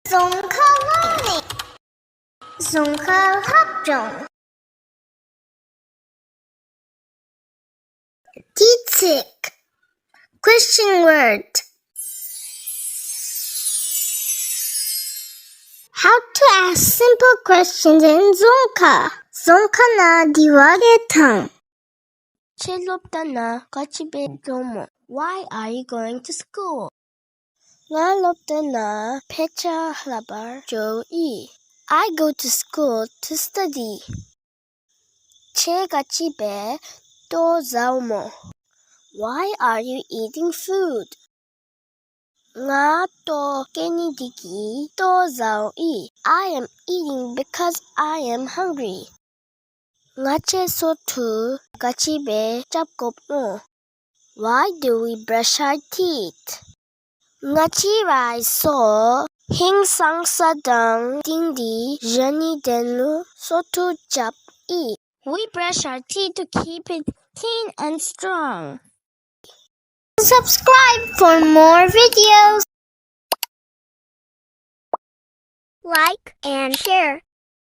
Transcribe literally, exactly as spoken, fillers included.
རྫོང་ཁ་ལོ་ནི། རྫོང་ཁ་ལྷབ་སྦྱོང་། དུས་ཚིགས། Question word. How to ask simple questions in རྫོང་ཁ། རྫོང་ཁ་ནང་དྲི་བ་བཀོད་ཐངས། ཁྱོད་སློབ་གྲྭ་ནང་ག་ཅི་འབད་འགྱོཝ་སྨོ། Why are you going to school? ང་སློབ་གྲྭ་ནང་དཔེ་ཆ་ལྷབ་པར་འགྱོཝ་ཨིན། I go to school to study. ཁྱོད་ག་ཅི་འབད་ལྟོ་ཟཝ་སྨོ། Why are you eating food? ང་ལྟོ་བཀོལ་ནི་དེ་གིས་ལྟོ་ཟཝ་ཨིན། I am eating because I am hungry. ང་བཅས་སོ་ཐུ་ག་ཅི་འབད་རྐྱབ་དགོཔ་སྨོ། Why do we brush our teeth? ང་བཅས་རའི་སོ་ཧིང་སངས་ས་དང་བསྟུན་ཏེ་བཞག་ནིའི་དོན་ལུ་སོ་ཐུ་རྐྱབ་ཨིན། We brush our teeth to keep it clean and strong. Subscribe for more videos. Like and share.